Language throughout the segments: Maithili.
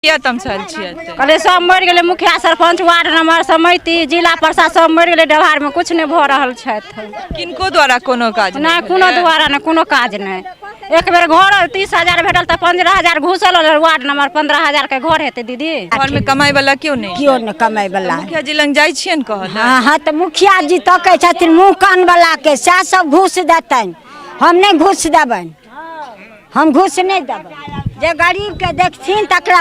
किया तमसायल छियै एते? कहलियै सब मरि गेलै, मुखिया, सरपञ्च, वार्ड नंबर, समिति, जिला परिषद सब मरि गेलै। डबहारमे किछु नहि भऽ रहल छथि। किनको द्वारा कोनो काज नहि, कोनो द्वारा नहि, कोनो काज नहि। एक बेर घर 30,000 भेटल तऽ 15,000 घुसल। वार्ड नंबर 15,000 के घर हेतै दीदी? घरमे कमाइ वाला केओ नहि? केओ नहि कमाइ वाला। मुखिया जी लग जाइ छियनि कहल? हँ हँ, तऽ मुखिया जी तकै छथिन मुँह कान वाला के, सएह सब घूस देतनि। हम नहि घूस देबनि, हम घूस नहि देबनि। जे गरीबके देखथिन तकरा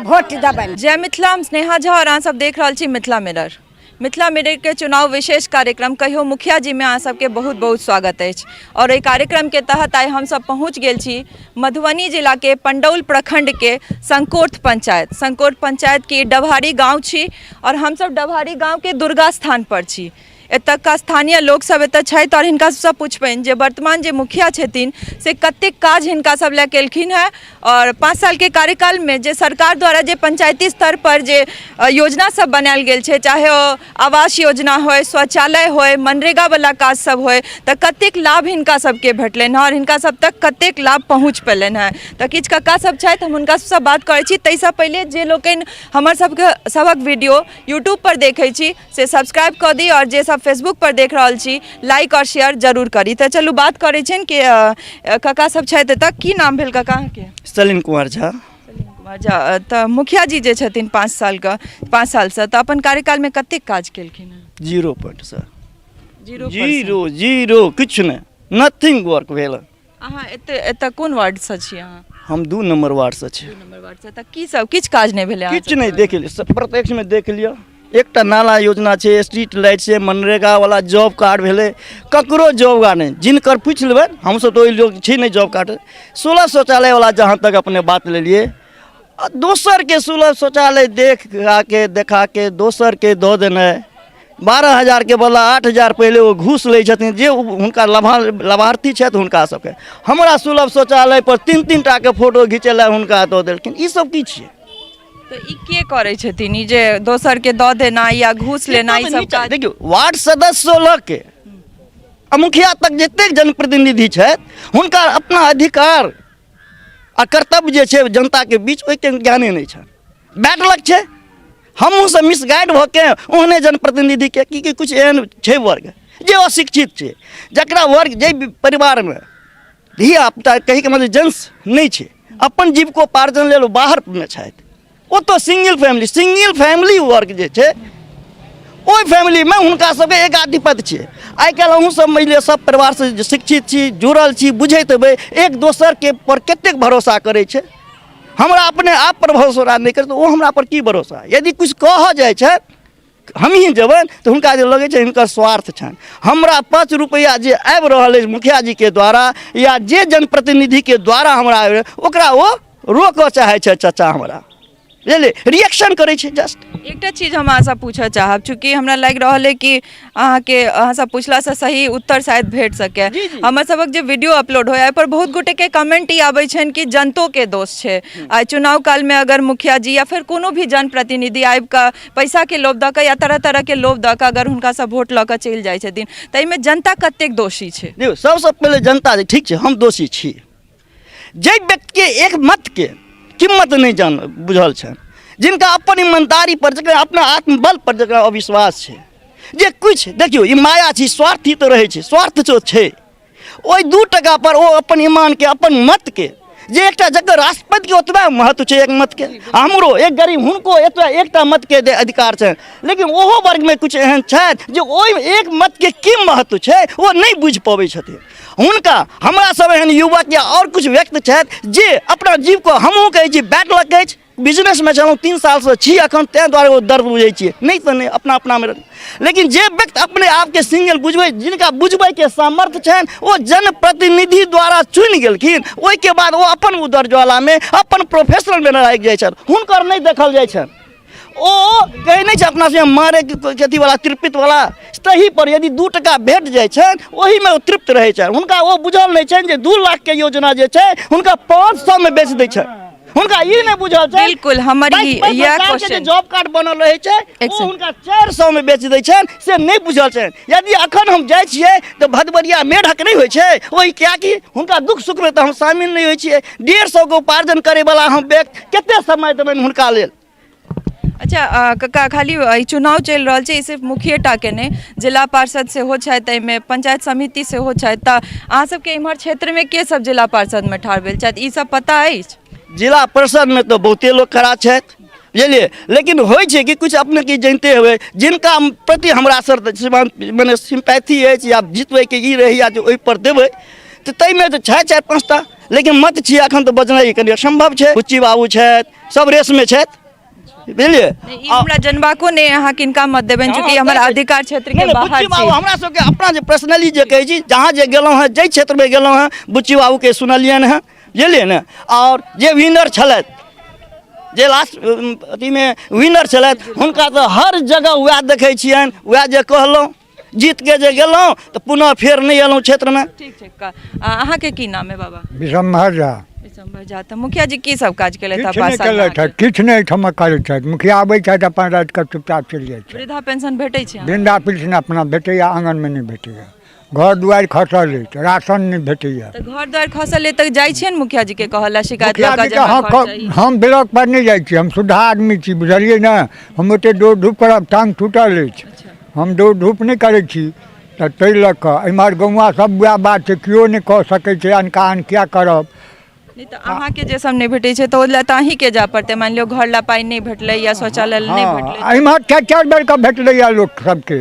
वोट देबनि। जय मिथिला, हम स्नेहा झा और अहाँ सब देख रहल छी मिथिला मिरर। मिथिला मिरर के चुनाव विशेष कार्यक्रम कहियो मुखिया जी में अहाँ सबके बहुत बहुत स्वागत अछि। और एहि कार्यक्रम के तहत आइ हम सब पहुँच गेल छी मधुबनी जिला के पंडौल प्रखंड के संकोर्थ पंचायत। संकोर्थ पंचायत के डभारी गांव छी और हम सब डभारी गांव के दुर्गा स्थान पर छी। एतुका स्थानीय लोकसभ एतऽ छथि आओर हिनका सबसँ पुछबनि जे वर्तमान जे मुखिया छथिन से कतेक काज हिनका सब लए केलखिन हेँ आओर 5 सालके कार्यकालमे जे सरकार द्वारा जे पंचायती स्तर पर जे योजना सब बनायल गेल छै, चाहे ओ आवास योजना होइ, शौचालय होइ, मनरेगा वाला काज सब होइ, तऽ कतेक लाभ हिनका सबके भेटलनि हँ आओर हिनका सब तक कतेक लाभ पहुँच पेलनि हेँ। तऽ किछु कक्का सब छथि, हम हुनका सबसँ बात करै छी। ताहिसँ पहिले जे लोकनि हमर सबके सभक वीडियो यूट्यूब पर देखै छी से सब्सक्राइब कऽ दी आओर जे सब फेसबुक पर देख रहल छी लाइक आओर शेयर जरूर करी। तऽ चलू बात करै छियनि कि काका सब छथि एतऽ। की नाम भेल काका अहाँके? सलीम कुमार झा। कुमार झा। तऽ मुखिया जी जे छथिन 5 सालके, 5 सालसँ तऽ अपन कार्यकालमे कतेक काज केलखिन हँ? 0 पॉइंट सर। 0? 0 0, किछु नहि, नथिंग वर्क भेल। अहाँ एते एतऽ कोन वार्डसँ छी अहाँ? हम 2 नंबर वार्डसँ छी। 2 नंबर वार्डसँ। तऽ की सब किछु काज नहि भेलै? किछु नहि, देख लियौ, प्रत्यक्षमे देख लियौ। एकटा नाला योजना छै, स्ट्रीट लाइट छै, मनरेगा वाला जॉब कार्ड भेलै, ककरो जॉब कार्ड नहि। जिनकर पूछि लेबै, हमसब तऽ ओहि लोक छी नहि। जॉब कार्ड, सुलभ शौचालय वाला जहाँ तक अपने बात लेलियै, आ दोसरके सुलभ शौचालय देख के देखा के दोसरके दऽ देनाइ, 12,000के बदला 8,000 पहिले ओ घूस लै छथिन जे हुनका लाभार्थी छथि हुनका सबके। हमरा सुलभ शौचालय पर 3-3 टाके फोटो घिचै लए हुनका दऽ देलखिन। ई सब की छियै? तऽ ई के करै छथिन, ई जे दोसरके दऽ देना या घूस लेना, ई सब काज? देखियौ, वार्ड सदस्य लऽ के आ मुखिया तक जतेक जनप्रतिनिधि छथि, हुनका अपना अधिकार आ कर्तव्य जे छै जनताके बीच, ओहिके ज्ञाने नहि छनि। बैड लक छै, हमहूँ सब मिसगाइड भऽ के ओहने जनप्रतिनिधिके की की किछु एहन छै वर्ग जे अशिक्षित छै, जकरा वर्ग जाहि परिवारमे धिया पुता कहीके मतलब जेंट्स नहि छै, अपन जीविकोपार्जन लेल बाहरमे छथि, ओतऽ सिंगिल फैमिली वर्ग जे छै, ओहि फैमिलीमे हुनका सबके एक आधिपत्य छै। आइ काल्हि अहूँ सब मानि लिअ सब परिवारसँ जे शिक्षित छी, जुड़ल छी, बुझैत हेबै एक दोसरके पर कतेक भरोसा करै छै। हमरा अपने आप पर भरोसा नहि करैत, ओ हमरा पर की भरोसा? यदि किछु कहऽ जाइ छै, हमही जेबनि तऽ हुनका जे लगै छै हिनकर स्वार्थ छनि। हमरा 5 रुपैआ जे आबि रहल अछि मुखिया जीके द्वारा या जे जनप्रतिनिधिके द्वारा हमरा आबि रहल, ओकरा ओ रोकऽ चाहै छै चाचा हमरा, बुझलियै? रिएक्शन करै छै जस्ट। एकटा चीज हम अहाँसँ पूछऽ चाहब, चूँकि हमरा लागि रहल अइ कि अहाँके अहाँसँ पूछलासँ सही उत्तर शायद भेट सकै। हमर सबक जे वीडियो अपलोड होय, एहिपर बहुत गोटेके कमेंट ई आबै छनि कि जनतोके दोष छै। आ चुनाव कालमे अगर मुखिया जी या फेर कोनो भी जनप्रतिनिधि आबि कऽ पैसाके लोभ दऽ कऽ या तरह तरहके लोभ दऽ कऽ अगर हुनकासँ वोट लऽ कऽ चलि जाइ छथिन, तऽ एहिमे जनता कतेक दोषी छै? देखियौ, सबसँ पहिले जनता जे ठीक छै, हम दोषी छी। जाहि व्यक्तिके एक मतके कीमत नहि जान बुझल छनि, जिनका अपन ईमानदारी पर, जकरा अपना आत्मबल पर जकरा अविश्वास छै, जे किछु देखियौ ई माया छी, स्वार्थी तऽ रहै छै, स्वार्थ जो छै, ओहि 2 टका पर ओ अपन ईमानके, अपन मतके, जे एकटा जकर राष्ट्रपतिके ओतबा महत्व छै एक मतके, हमरो एक गरीब हुनको एतबा एकटा मतके जे अधिकार छनि, लेकिन ओहो वर्गमे किछु एहन छथि जे ओहि एक मतके की महत्व छै ओ नहि बुझि पबै छथिन। हुनका हमरा सब एहन युवक या आओर किछु व्यक्ति छथि जे अपना जीवको, हमहूँ कहै छी बैड लक अछि, बिजनेसमे छलहुँ, 3 सालसँ छी एखन, ताहि दुआरे ओ दर्द बुझै छियै, नहि तऽ नहि अपना अपनामे। लेकिन जे व्यक्ति अपने आपके सिंगल बुझबै, जिनका बुझबैके सामर्थ्य छनि, ओ जनप्रतिनिधि द्वारा चुनि गेलखिन, ओहिके बाद ओ अपन उदर ज्वालामे अपन प्रोफेशनलमे लागि जाइ छनि, हुनकर नहि देखल जाइ छनि। ओ कहै नहि छै अपना सबमे मारे अथीवला तिरपितवला, तही पर यदि 2 टका भेट जाइ छनि ओहिमे ओ तृप्त रहै छनि। हुनका ओ बुझल नहि छनि जे 2 लाखके योजना जे छै हुनका 500मे बेच दै छनि। हुनका ई नहि बुझल छै। बिल्कुल, हमर ई 22 इएह हजार के जे क्वेश्चन। जॉब कार्ड बनल रहै छै, एक ओ सेकंड। हुनका 400 मे बेच दै छनि, से नहि बुझल छनि। यदि अखन हम जाइ छियै तऽ भदबरिया मेढक नहि होइ छै ओहि, किएकि हुनका दुख सुखमे तऽ हम शामिल नहि होइ छियै। 150 के उपार्जन करैवला हम व्यक्ति कते समय देबनि हुनका लेल? अच्छा कक्का, खाली ई चुनाव चलि रहल छै, ई सिर्फ मुखिएटा के नहि, जिला पार्षद सेहो छथि एहिमे, पंचायत समिति सेहो छथि, तऽ अहाँ सबके इम्हर क्षेत्रमे के सब जिला पार्षदमे ठाढ़ भेल छथि, ई सब पता अछि? जिला परिषदमे तऽ बहुते लोक खड़ा छथि, बुझलियै, लेकिन होइ छै कि किछु अपने की जनिते हेबै, जिनका प्रति हमरा सर मने सिम्पैथी अछि या जितबैके ई रहैए जे ओहिपर देबै, तऽ ताहिमे तऽ छै 4 5टा, लेकिन मत छियै एखन तऽ बजनाइ कनि असम्भव छै। बुच्ची बाबू छथि, सब रेसमे छथि, बुझलियै। ई हमरा जनबाको नहि अहाँ किनका मत देबनि, चूँकि हमर अधिकार क्षेत्र के बाहर बुच्ची बाबू हमरा सबके अपना जे पर्सनली जे कहै छी, जहाँ जे गेलहुँ हँ, जाहि क्षेत्रमे गेलहुँ हँ, बुच्ची बाबूके सुनलियनि हँ, बुझलियै ने। आओर जे विनर छलथि, जे लास्ट अथीमे विनर छलथि, हुनका तऽ हर जगह वएह देखै छियनि, वएह जे कहलहुँ जीत के जे गेलहुँ तऽ पुनः फेर नहि एलहुँ क्षेत्रमे। ठीक छै। अहाँके की नाम है बाबा? विशम्भर झा। विशम्भर झा। तऽ मुखिया जी की सब काज केलथि? किछु नहि केलथि हँ, किछु नहि एहिठाम करै छथि। मुखिया आबै छथि, अपन रातिके चुपचाप चलि जाइ छथि। वृद्धा पेंशन भेटै छै? वृद्धा पेंशन अपना भेटैए, आङ्गनमे नहि भेटैए। घर दुआरि खसल अछि, राशन नहि भेटैए। तऽ घर दुआरि खसल अछि तऽ जाइ छियनि मुखिया जी के कहऽ लए, शिकायत मुखिया लऽ कऽ जी जे के हमरा हँ घर चाही? हम ब्लॉक पर नहि जाइ छी, हम सुधा आदमी छी, बुझलियै ने। हम ओते दौड़ धूप करब, टांग टूटल अछि, हम दौड़ धूप नहि करै छी, तऽ ताहि लऽ कऽ एम्हर गौआँ सब वएह बात छै, केओ नहि कऽ सकै छै, अनका अन किया करब। नहि तऽ अहाँके जे सब नहि भेटै छै तऽ ओहि लए तऽ अहीँके जाय पड़तै। मानि लियौ घर लए पाइ नहि भेटलै या शौचालय लए नहि भेटलै। हँ, एम्हर 4 4 बेरके भेटलैए लोक सबके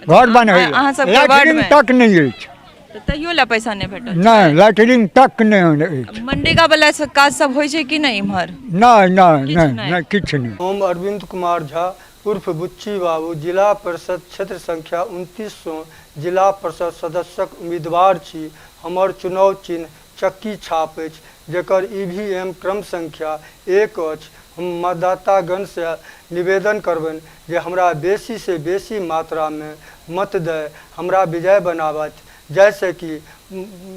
घर बनबै, अहाँ सबके लैट्रिन वार्डमे? तक नहि अछि। तऽ तैयो लए पैसा नहि भेटल? नहि, लैट्रिन तक नहि अछि। मनरेगा वाला सब काज सब होइ छै कि नहि इम्हर? नहि नहि। किछु नहि नहि? नहि, किछु नहि। हम अरविंद कुमार झा उर्फ बुच्ची बाबू जिला परिषद क्षेत्र संख्या 29 जिला परिषद सदस्यक उम्मीदवार छी। हमर चुनाव चिन्ह चक्की छाप अछि, जकर ईवीएम क्रम संख्या 1 अछि। हम मतदातागणसँ निवेदन करबनि जे हमरा बेसीसँ बेसी मात्रामे मत दय हमरा विजय बनाबथि, जाहिसँ कि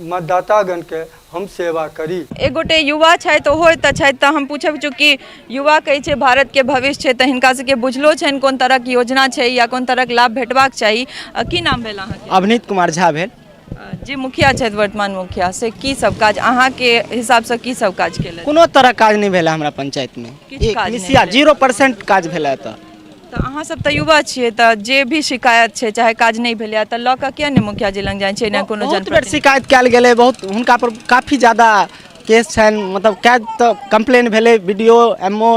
मतदातागणके हम सेवा करी। एक गोटे युवा छथि, ओहो एतऽ छथि, तऽ हम पूछब, चूँकि युवा कहै छै भारतके भविष्य छै, तऽ हिनका सबके बुझलो छनि कोन तरहक योजना छै या कोन तरहक लाभ भेटबाक चाही। की नाम भेल अहाँके? अभिनीत कुमार झा भेल। जे मुखिया छथि, वर्तमान मुखिया, से की सब काज अहाँके हिसाबसँ की सब काज केलथि? कोनो तरह काज नहि भेल हमरा पंचायतमे। किछु काज नहि मिसिया भेल? 0% काज भेल एतऽ। तऽ अहाँ सब तऽ युवा छियै, तऽ जे भी शिकायत छै, चाहे काज नहि भेलै, तऽ लऽ कऽ किया नहि मुखिया जी लग जाइ छै ने कोनो बहुत बेर जनप्रतिनिधि? शिकायत कयल गेलै, बहुत हुनका पर काफी ज्यादा केस छनि, मतलब कए तऽ कम्प्लेन भेलै, B D O, M O,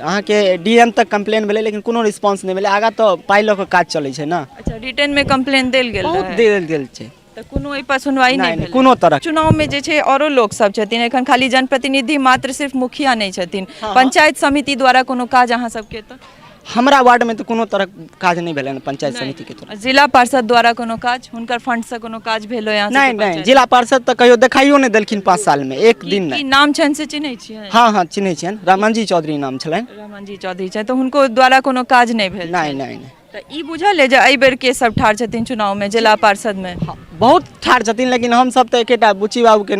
अहाँके डी एम तक कम्प्लेन भेलै, लेकिन कोनो रिस्पॉन्स नहि भेलै। आगाँ तऽ पाइ लऽ कऽ काज चलै छै ने। अच्छा, रिटर्न मे कम्प्लेन देल गेल बहुत रहै? देल गेल छै। तऽ कोनो एहि पर सुनवाई नहि नहि, भेलै? कोनो तरह। चुनाव मे जे छै औरो लोक सब छथिन, एखन खाली जनप्रतिनिधि मात्र सिर्फ मुखिया नहि छथिन, पंचायत समिति द्वारा कोनो काज अहाँ सबके? तऽ हमरा वार्डमे तऽ कोनो तरहक काज नहि भेलै हन पंचायत समितिके तरफ। जिला पार्षद द्वारा कोनो काज, हुनकर फंड से कोनो काज भेल होय अहाँ नहि सबके नहि। पंचायत? जिला पार्षद तऽ कहियो देखाइयो नहि देलखिन 5 सालमे एक दिन की नहि। नाम छनि से चिन्है छियै? हँ हँ, चिन्है छियनि, रमणजी चौधरी नाम छलनि। रमणजी चौधरी छथि, तऽ हुनको द्वारा कोनो काज नहि भेल? नहि नहि नहि। तऽ ई बुझल अइ जे एहि बेर के सब ठाढ़ छथिन चुनावमे जिला पार्षदमे? हँ, बहुत ठाढ़ छथिन, लेकिन हमसब तऽ एकेटा बुच्ची बाबूके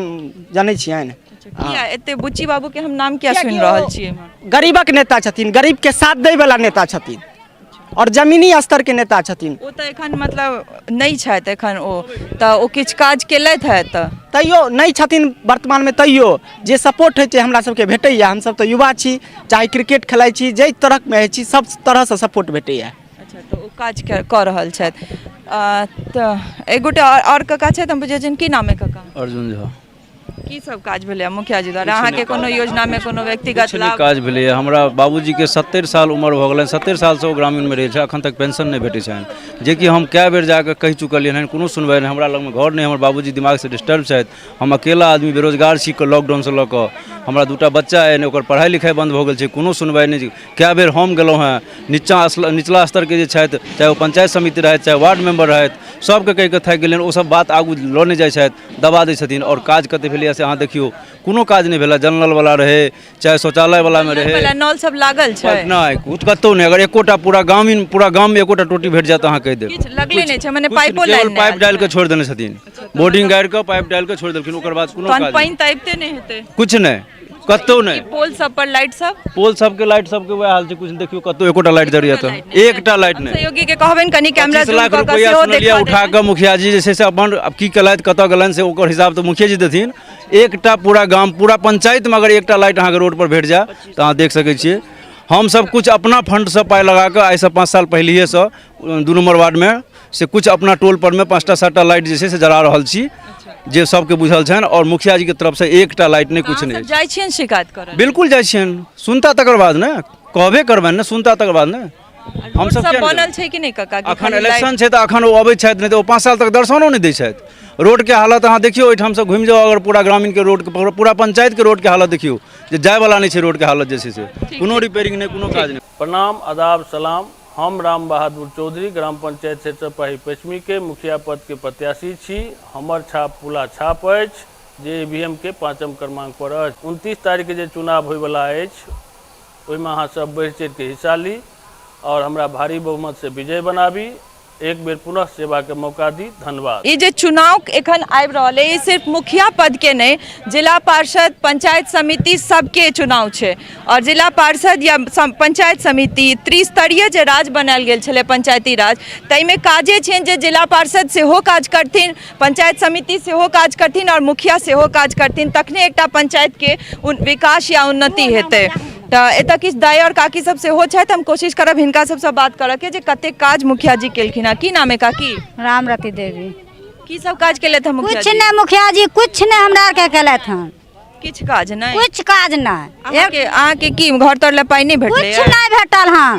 जनै छियनि। किया एते बुच्ची बाबू के हम नाम किया कियाकि सुनि रहल ओ छियै एम्हर? गरीबक नेता छथिन, गरीबके साथ दै वला नेता छथिन आओर जमीनी स्तरके नेता छथिन। ओ तऽ एखन मतलब नहि छथि एखन, ओ तऽ ओ किछु काज केलथि हे तऽ तैयो नहि छथिन वर्तमानमे, तैयो जे सपोर्ट होइ छै हमरा सबके भेटैए। हमसब तऽ युवा छी, चाहे क्रिकेट खेलाइ छी, जाहि तरहमे होइ छी, सब तरहसँ सपोर्ट भेटैए। अच्छा, तऽ ओ काज कऽ रहल छथि। तऽ एक गोटे आओर कका छथि, हम बुझै छियनि, की नाम है कका? अर्जुन झा। की सब काज भेलै मुखिया जी द्वारा अहाँके? कोनो योजनामे कोनो व्यक्तिगत किछु नहि लाभ काज भेलैए। हमरा बाबूजीके 70 साल उमर भऽ गेलनि, 70 सालसँ ओ ग्रामीणमे रहै छै, एखन तक पेंशन नहि भेटै छनि, जेकि हम कए बेर जाकऽ कहि चुकलियनि हन, कोनो सुनवाइ नहि। हमरा लगमे घर नहि, हमर बाबूजी दिमागसँ डिस्टर्ब छथि, हम अकेला आदमी बेरोजगार छी। लॉकडाउनसँ लऽ कऽ हमरा 2टा बच्चा अइ, ओकर पढ़ाइ लिखाइ बन्द भऽ गेल छै, कोनो सुनवाइ नहि। कए बेर हम गेलहुँ हेँ नीचाँ, निचला स्तरके जे छथि, चाहे ओ पंचायत समिति रहथि, चाहे वार्ड मेम्बर रहथि, सभके कहि कऽ थाकि गेलियनि। ओसभ बात आगू लऽ नहि जाइ छथि, दबा दै छथिन। आओर काज कते भेलैए से अहाँ देखियौ, कोनो काज नहि भेलै। जनरलवला रहै, चाहे शौचालयवलामे रहै, वला नल सब लागल छै? नहि, कुछ कतहु नहि। अगर एकोटा पूरा ग्रामीण, पूरा गाममे एकोटा टोटी भेट जायत, अहाँ कहि देब। किछु लगले नहि छै, मने किछु पाइपो केवल लाइन नहि पाइप आयल डालि कऽ छै। छोड़ि देने छथिन, बोर्डिंग गाड़ि कऽ पाइप डालि कऽ छोड़ि देलखिन, ओकर बाद कोनो तहन काज पानि तऽ अबिते नहि हेतै? किछु नहि। कतहु नहि। पोल सब पर लाइट सब? पोल सबके लाइट सबके वएह हाल छै, कुछ देखियौ कतहु एकोटा लाइट जरैया तऽ एकटा लाइट नहि। सहयोगी के कहबनि कनि कैमरा 25 लाख जूम कऽ कऽ रुपैआ सेहो सुनलियै देखा उठा देतनि। कऽ मुखिया जी जे छै से अपन आब की केलथि कतऽ गेलनि से ओकर हिसाब तऽ मुखिये जी देथिन। एकटा पूरा गाम पूरा पंचायतमे अगर एकटा लाइट अहाँके रोड पर भेट जाय तऽ अहाँ देख सकै छियै। हमसब किछु अपना फंडसँ पाइ लगा कऽ आइसँ 5 साल पहिलहिएसँ 2 नम्बर वार्डमे से किछु अपना टोल परमे 5टा 7टा लाइट जे छै से जरा रहल छी, जे सबके बुझल छनि। आओर मुखिया जीके तरफसँ एकटा लाइट नहि, किछु नहि। जाइ छियनि शिकायत करऽ? बिल्कुल जाइ छियनि, सुनता तकर बाद ने, कहबे करबनि ने, सुनता तकर बाद ने। हमसब सब बनल छै कि नहि काका? अखन इलेक्शन छै तऽ अखन ओ अबै छथि, नहि तऽ ओ 5 साल तक दर्शनो नहि दै छथि। रोडके हालत अहाँ देखियौ, ओहिठामसँ घुमि जाउ अगर पूरा ग्रामीणके रोडके, पूरा पंचायतके रोडके हालत देखियौ जे जायवला नहि छै। रोडके हालत जे छै से कोनो रिपेयरिंग नहि, कोनो काज नहि। प्रणाम, आदाब, सलाम। हम राम बहादुर चौधरी ग्राम पंचायत सरिसब-पाही पश्चिमी के मुखिया पद के प्रत्याशी छी। हमर छाप पुला छाप अछि जे ईवीएम के 5म क्रमांक पर अछि। 29 तारीख के जे चुनाव होयवला अछि ओहिमे अहाँ सब बढ़ि चढ़ि के हिस्सा ली और हमरा भारी बहुमत से विजय बनाबी। एक बेर पुनः सेवा के मौका दी। धन्यवाद। ई जे चुनाव एखन आबि रहल है, ई सिर्फ मुखिया पद के नहि, जिला पार्षद, पंचायत समिति सबके चुनाव छै। और जिला पार्षद या पंचायत समिति त्रिस्तरीय जे राज बनायल गेल छलै पंचायती राज, ताहिमे काजे छनि जे जिला पार्षद सेहो काज करथिन, पंचायत समिति सेहो काज करथिन और मुखिया सेहो काज करथिन, तखने एकटा पंचायत के विकास या उन्नति हेतै। तऽ एतऽ किछु दाइ आओर काकी सब सेहो छथि, हम कोशिश करब हिनका सबसँ बात करऽके जे कतेक काज मुखिया जी केलखिन हँ। की नाम है काकी? रामरती देवी। की सब काज केलथि हँ मुखिया कुछ नहि मुखिया जी, कुछ नहि हमरा आरके केलथि हँ। किछु काज नहि? कुछ काज नहि। अहाँके की घर तर लए पाइ नहि भेटलै? कुछ नहि भेटल हँ,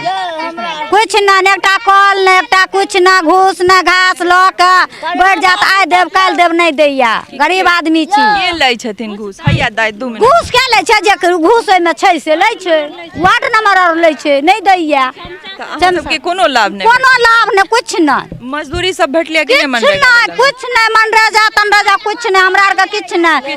कुछ नहि, एकटा कल नहि, एकटा कुछ नहि, घूस नहि, घास लऽ कऽ बढ़ि जायत, आइ देब काल्हि देब, नहि दैया। गरीब आदमी छी। के लै छथिन घूस? हैया दाइ 2 मिनट। घूस के लै छै? जे घूस ओहिमे छै से लै छै, वार्ड नंबर आर लै छै, नहि दैया। तऽ अहाँ सबके कोनो लाभ नहि? कोनो लाभ नहि, कुछ नहि। मजदूरी सब भेटलै कि नहि? मनरेगा? कुछ नहि, मनरेगा तनरेगा कुछ नहि, हमरा आरके किछु नहि।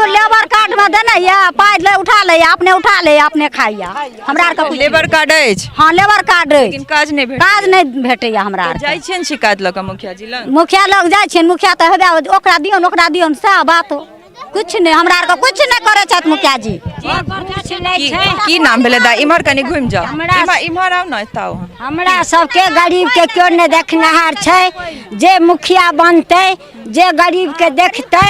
लेबर कार्ड मे देने यऽ, पाइ ले उठा लैया, अपने उठा लैया, अपने खाइया। हमरा आरके लेबर कार्ड अछि? हँ लेबर कार्ड अछि, लेकिन काज नहि भेटैया। काज नहि भेटैया हमरा आरके। जाइ छियनि शिकायत लऽ कऽ मुखिया जी लग? मुखिया लग जाइ छियनि, मुखिया तऽ हेबे ओकरा दियौन ओकरा दियौन, सएह बात। कुछ नहि, हमरा आरके कुछ नहि करै छथि मुखिया जी। की नाम भेलै दाइ? इम्हर कनि घुमि जाउ, इम्हर आउ ने, एतऽ आउ। हमरा सबके गरीबके केओ नहि देखनिहार छै। जे मुखिया बनतै, जे गरीबके देखतै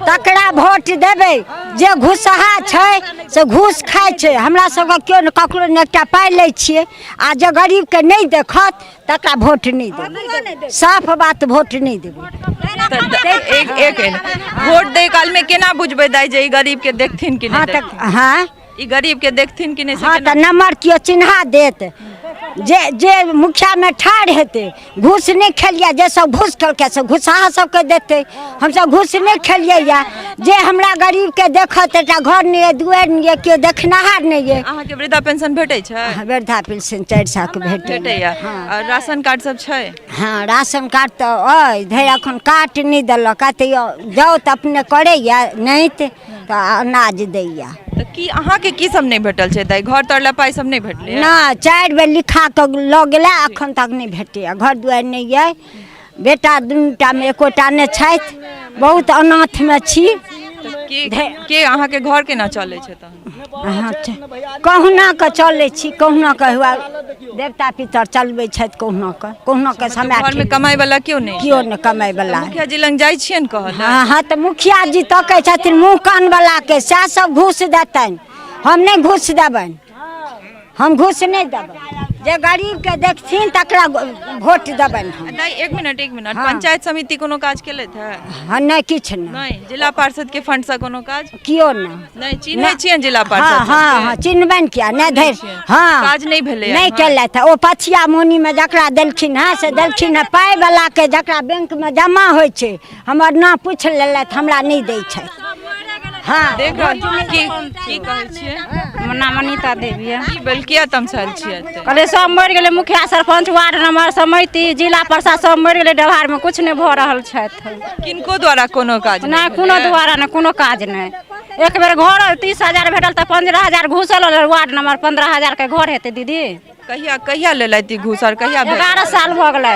तकरा वोट देबै। जे घुसहा छै से घूस खाइ छै। हमरा सबके केओ नहि, ककरो नहि एकटा पाइ लै छियै। आ जे गरीबके नहि देखत तकरा वोट नहि देबै, साफ बात, वोट नहि देबै। एक एक वोट दै कालमे केना बुझबै दाइ जे ई गरीबके देखथिन कि नहि? हँ, ई गरीबके देखथिन कि नहि? हँ, तऽ नम्बर केओ चिन्हा देत। जे जे मुखियामे ठाढ़ हेतै, घूस नहि खेलियै, जे सब घूस खेलकै से घुसहा सबके देतै। हमसब घूस नहि खेलियै यऽ। जे हमरा गरीबके देखत, एकटा घर नहि अइ, दुआरि नहि अइ, केओ देखनिहार नहि अइ। अहाँके वृद्धा पेंशन भेटै छै? वृद्धा पेंशन 4 सालके भेटैया। आ राशन कार्ड सब छै? हँ, राशन कार्ड तऽ अइ, धरि एखन कार्ड नहि देलक। तैयो जाउ तऽ अपने करैया, नहि तऽ अनाज दैया। तऽ की अहाँके की सब नहि भेटल छै दाइ? घर तर लए पाइ सब नहि भेटलै? नहि, 4 बेर लिखा कऽ लऽ गेला, एखन तक नहि भेटैया। घर दुआरि नहि अइ, बेटा 2टामे एकोटा नहि छथि, बहुत अनाथमे छी। के अहाँके घर केना चलै छै तहन? कहुना कऽ चलै छी, कहुना कऽ हुआ देवता पितर चलबै छथि, कहुना कऽ कहुना कऽ समय। घरमे कमाइ वाला केओ नहि? केओ नहि कमाइ वाला। मुखिया जी लग जाइ छियनि कहऽ? हँ हँ, तऽ मुखिया जी तकै छथिन मुँह कान वाला के, सएह सब घूस देतनि। हम नहि घूस देबनि, हम घूस नहि देबनि। जे गरीबके देखथिन तकरा वोट देबनि हम। दाइ एक मिनट, एक मिनट। पंचायत समिति कोनो काज केलथि है? हँ, नहि, किछु नहि। जिला पार्षद के फंड से कोनो काज? केओ नहि। नहि चिन्है छियनि जिला पार्षद? हँ हँ, चिन्हबनि किया नहि धरि। हँ, काज नहि भेलै, नहि केलथि। ओ पछिया मोनीमे जकरा देलखिन हँ से देलखिन हँ, पाइ वलाके जकरा बैंकमे जमा होइ छै, हमर नाम पूछि लेलथि, हमरा नहि दै छथि। हँ, देख रहल छी। की कहै छियै? हमर नाम अनीता देवी है। की भेल, किया तमसायल छियै? कहलियै सब मरि गेलै, मुखिया, सरपञ्च, वार्ड नंबर, समिति, जिला परिषद सब मरि गेलै। डबहारमे कुछ नहि भऽ रहल छथि। किनको द्वारा कोनो काज नहि? कोनो द्वारा नहि, कोनो काज नहि। एक बेर घर 30 हजार भेटल तऽ 15 हजार घुसल। वार्ड नंबर 15 हजारके घर हेतै दीदी? कहिया कहिया लेलथि ई घूस आओर कहिया भेटल? 11 साल भऽ गेलै।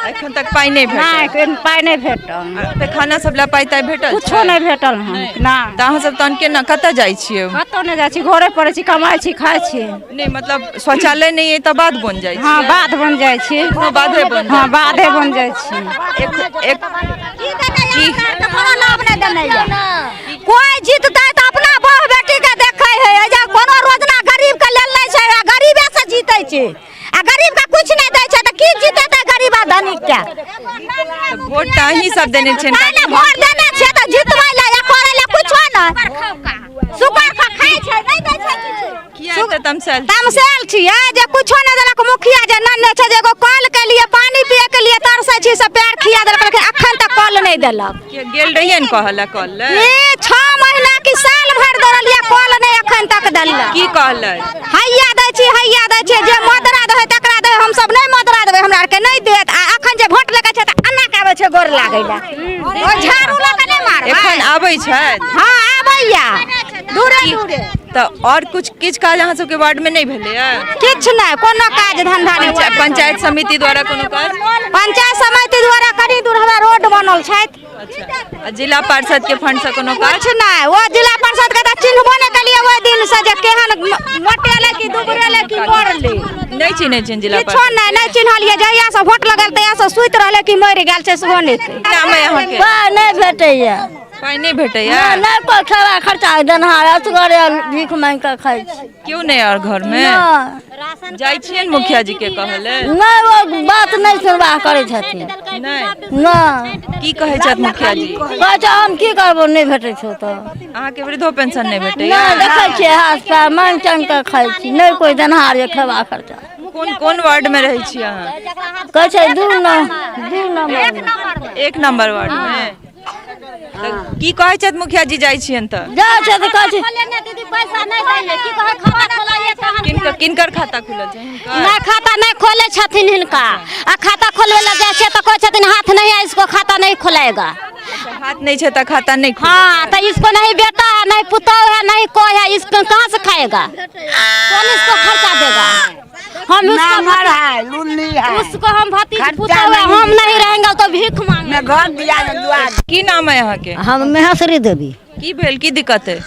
एखन तक पाइ नहि भेटल? नहि, पाइ नहि भेटल। आ पैखाना सब लए पाइ ताइ भेटल? कुछो नहि भेटल हन। नहि। तऽ अहाँ सब तहन केना कतऽ जाइ छियै? कतहु नहि जाइ छी, घरे पर छी, कमाइ छी, खाइ छी। नहि, मतलब शौचालय नहि अइ तऽ बाध बन जाइ छी? हँ, बाध बन जाइ छी। एखनो बाधे बन? हँ, बाधे बन जाइ छी। एक की कोनो लाभ नहि देने यऽ। कोइ जीततै तऽ अपना बहु बेटी के देखै है, एजा कोनो रोजना गरीब के लेल नहि छै। आ गरीबे से जीतै छै आ गरीब के कुछ नहि दै छै, तऽ की जीतेतै गरीब आ धनिक के? तऽ वोट तऽ अहीं सब देने छियनि। नहि नहि, वोट देने छियै तऽ जितबै लए या करै लए कुछो नहि। सुगर खा खाइ छै, नहि दै छै किछु। किया एते तमसायल छी? तमसायल छियै जे कुछो नहि देलक मुखिया, जे नन्ने छै जे एगो कल के लिए पानी पिए के लिए तरसै छी, से पैर खिया देलक, लेकिन अखन तक कल नहि देलक। किया गेल रहियै ने कहऽ लए कल लए? ई 6 महीना की साल भरि दौड़लियै, कल नहि अखन तक देलक। की कहलथि? हैया दै छी, हैया दै छी। जे मदरा दै तकरा दै, हमसब नहि मदरा देबै, हमरा आरके नहि देत। आ अखन जे वोट लगे छै तऽ एना के आबै छै गोर लागै लए, ओ झाड़ू लऽ के नहि मारबै। एखन आबै छथि? हँ, आबैया दूरे दूरे। तऽ आओर कुछ किछु काज अहाँ सबके वार्ड मे नहि भेलैया? किछु नहि, कोनो काज धंधा नहि। पंचायत समिति द्वारा कोनो काज? पंचायत समिति द्वारा कनि दूर हमरा रोड बनल छथि। अच्छा, आ जिला पार्षद के फंड से कोनो काज? किछु नहि। ओ जिला परिषद के तऽ चिन्हबो नहि केलियै ओहि दिन से, जे केहन मोटेले कि दुबरेले कि मरले। नहि चिन्है छियनि जिला किछो पार्षद? नहि, नहि चिन्हलियै। जहिया से वोट लगल तहिया से सुति रहलै कि मरि गेल छै सेहो नहि। की नाम अइ अहाँके? पाइ नहि भेटैया। पाइ नहि भेटैया? नहि, कोइ खेबा खर्चा देनहार, असगरे भीख मांगि कऽ खाइ छी। केओ नहि आओर घर मे? नहि। जाइ छियनि मुखिया जी के कहऽ लेल? नहि, ओ बात नहि सुनबा करै छथिन। नहि? नहि। की कहै छथि मुखिया जी? कहै छै हम की करबो, नहि भेटै छौ तऽ। अहाँके वृद्धो पेंशन नहि भेटैया? नहि, देखै छियै हाथ पैर मांगि चांगि कऽ खाइ छी, नहि कोइ देनहार यऽ खेबा खर्चा। कोन कोन वार्ड मे रहै छी अहाँ? कहै छै 2 नंबर। 1 नंबर वार्ड मे। तऽ की कहै छथि मुखिया जी जाइ छियनि तऽ? जाइ छै तऽ कहै छै दीदी पैसा नहि दै की कहै, खाता खोलाइए तहन। किनकर किनकर खाता खुलल छै हिनकर? नहि, खाता नहि खोले छथिन हिनका। आ खाता खोलबै लए जाइ छियै तऽ कहै छथिन हाथ नहीं है, इसको खाता नहीं खोलाएगा। हाथ नहीं छै तऽ खाता नहीं खुले। हाँ, तो इसको नहीं बेटा है, नहीं पुतोह है, नहीं कोई है, इसको कहाँ से खाएगा? कौन इसको खर्चा देगा? हम उसको नांगर है, लुल्ली है। उसको हम भतीज खर्चा पुतोह है, नहीं। हम नहीं रहेंगे तो भीख मांगे। मैं घर दिया न दुआ। की नाम है अहाँके? हम महेश्वरी देवी। की भेल, की दिक्कत है?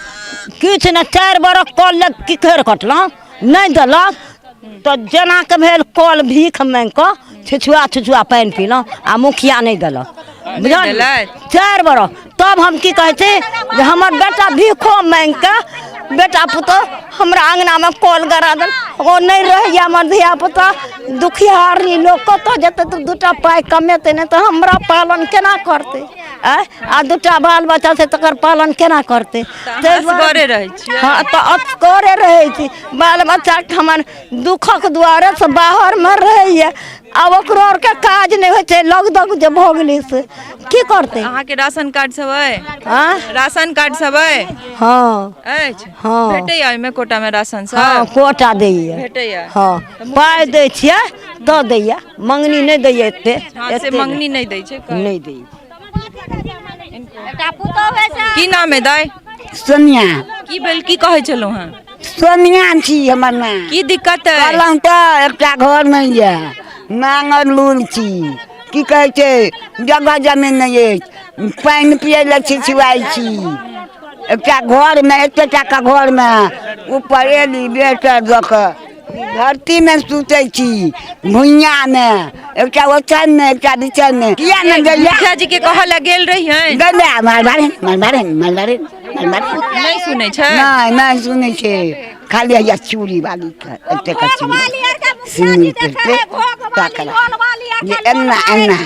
किछु नहि, 4 बरख कल लग किखेर कटलहुँ, नहि देलक तऽ जेना के भेल कल भीख मांगि कऽ छिछुआ छिछुआ पानि पीलहुँ आ मुखिया नहि देलक। बुझल? देलथि? 4 बरख। तब हम की कहै छी जे हमर बेटा भीखो मांगि कऽ बेटा पुतोह हमरा अङ्गनामे कल गड़ा देल, ओ नहि रहैया। हमर धिया पुता दुखियारी लोक कतऽ जेतै? तऽ 2टा पाइ कमेतै नहि तऽ हमरा पालन केना करतै? आँय, आ 2टा बाल बच्चा छै तकर पालन केना करतै? तऽ अहाँ असगरे रहै छियै? हँ, तऽ असगरे रहै छी। बाल बच्चाके हमर दुःखक दुआरे से बाहरमे रहैया, आब ओकरो आरके काज नहि होइ छै, लॉकडाउन जे भऽ गेलै से की करतै? अहाँके राशन कार्ड सब अइ? आँय? राशन कार्ड सब अइ? हँ। अछि? हँ। भेटैया ओहिमे कोटा मे राशन सब? हँ, कोटा दैया। भेटैया? हँ, पाइ दै छियै तऽ दैया, मङ्गनी नहि दैया एते। हँ, से एते नहि। मङ्गनी नहि दै छै। नहि दै। की नाम है दाइ? सोनिया। की भेल, की कहै छलहुँ हँ? सोनिया छी हमर नाम। की दिक्कत है? कहलहुँ तऽ एकटा घर नहि यऽ, नांगर लूल छी, की कहै छै, जगह जमीन नहि अछि, पानि पियै लए छिछुआइ छी। एकटा घरमे, एतेटा के घरमे ऊपर एली बेटर दऽ कऽ धरतीमे सुतै छी, भुइयामे, एकटा ओछाइनमे, एकटा बिछाइनमे। किया नहि दैया? मुखिया जी के कहऽ लए गेल रहियनि? गेलै, मारबारे मारबारे मारबारे मारबारे। नहि सुनै छै? नहि, नहि सुनै छै। खाली हैया चूड़ी बाली के एतेक चूड़ी सिन्दूर करतै तकरा जे एना एना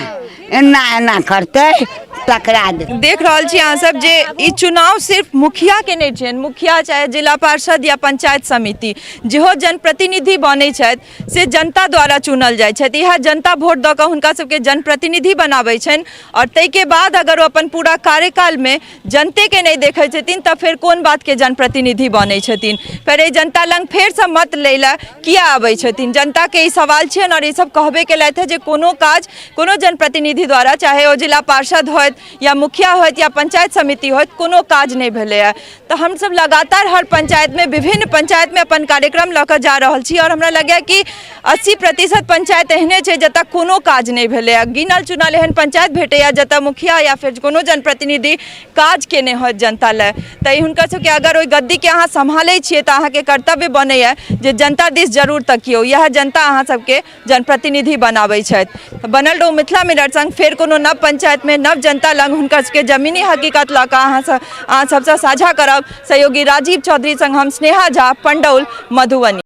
एना एना करतै तकरा दे। देख रहल छी अहाँ सब जे ई चुनाव सिर्फ मुखिया के नहि छनि, मुखिया चाहे जिला पार्षद या पंचायत समिति, जेहो जनप्रतिनिधि बनै छथि से जनता द्वारा चुनल जाइ छथि। इएह जनता वोट दऽ कऽ हुनका सबके जनप्रतिनिधि बनाबै छनि आओर ताहिके बाद अगर ओ अपन पूरा कार्यकालमे जनतेके नहि देखै छथिन तऽ फेर कोन बातके जनप्रतिनिधि बनै छथिन? फेर एहि जनता लग फेरसँ मत लै लए किया आबै छथिन? जनताके ई सवाल छियनि आओर ई सब कहबे केलथि हँ जे कोनो काज कोनो जनप्रतिनिधि द्वारा, चाहे ओ जिला पार्षद होथि होथि या मुखिया होथि या पंचायत समिति होथि, कोनो काज नहि भेलैए। तऽ हमसब लगातार हर पंचायतमे, विभिन्न पंचायतमे अपन कार्यक्रम लऽ कऽ जा रहल छी आओर हमरा लगैए कि 80% पंचायत एहने छै जतऽ कोनो काज नहि भेलैए। गिनल चुनल एहन पंचायत भेटैए जतऽ मुखिया या फेर कोनो जनप्रतिनिधि काज केने होत जनता लए। तऽ हुनकर सबके अगर ओहि गद्दीके अहाँ सम्हालै छियै तऽ अहाँके कर्तव्य बनैए जे जनता दिस जरूर तकियौ। इएह जनता अहाँ सबके जनप्रतिनिधि बनाबै छथि। बनल रहू मिथिला मिरर संग, फेर कोनो नव पंचायतमे नव जनता लग हुनकर सबके जमीनी हकीकत लऽ कऽ अहाँ सबसँ साझा करब। सहयोगी राजीव चौधरी संग हम स्नेहा झा, पंडौल, मधुबनी।